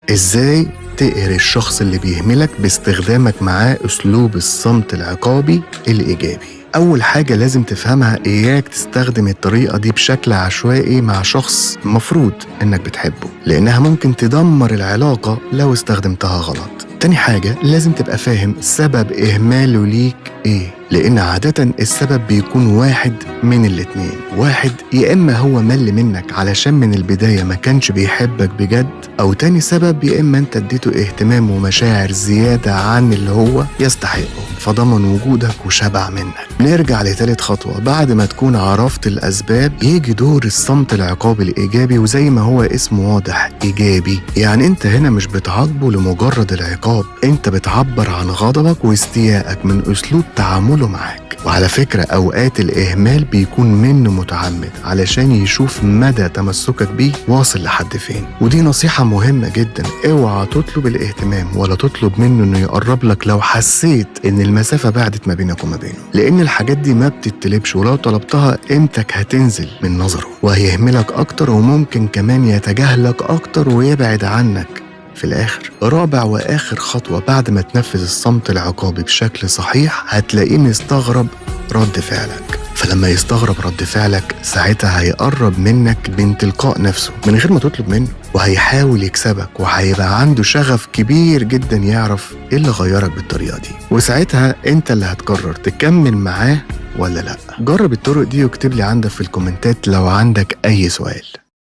ازاي تقهر الشخص اللي بيهملك باستخدامك معاه اسلوب الصمت العقابي الايجابي؟ اول حاجة لازم تفهمها، اياك تستخدم الطريقة دي بشكل عشوائي مع شخص مفروض انك بتحبه، لانها ممكن تدمر العلاقة لو استخدمتها غلط. تاني حاجة لازم تبقى فاهم سبب اهماله ليك ايه، لان عادة السبب بيكون واحد من الاتنين. واحد، يا اما هو مل منك علشان من البداية ما كانش بيحبك بجد، او تاني سبب يا اما انت اديته اهتمام ومشاعر زيادة عن اللي هو يستحقه فضمن وجودك وشبع منك. نرجع لتالت خطوة، بعد ما تكون عرفت الاسباب يجي دور الصمت العقابي الايجابي، وزي ما هو اسمه واضح ايجابي، يعني انت هنا مش بتعاقبه لمجرد العقاب، انت بتعبر عن غضبك واستيائك من اسلوب تعامله معاك. وعلى فكرة أوقات الإهمال بيكون منه متعمد علشان يشوف مدى تمسكك بيه واصل لحد فين، ودي نصيحة مهمة جدا، اوعى تطلب الاهتمام ولا تطلب منه انه يقرب لك لو حسيت ان المسافة بعدت ما بينك وما بينه، لأن الحاجات دي ما بتتلبش، ولو طلبتها قيمتك هتنزل من نظره وهيهملك أكتر، وممكن كمان يتجاهلك أكتر ويبعد عنك في الآخر. رابع وآخر خطوة، بعد ما تنفذ الصمت العقابي بشكل صحيح هتلاقيه مستغرب رد فعلك، فلما يستغرب رد فعلك ساعتها هيقرب منك من تلقاء نفسه من غير ما تطلب منه، وهيحاول يكسبك، وهيبقى عنده شغف كبير جدا يعرف ايه اللي غيرك بالطريقة دي، وساعتها انت اللي هتقرر تكمل معاه ولا لا. جرب الطرق دي واكتب لي عندك في الكومنتات لو عندك اي سؤال.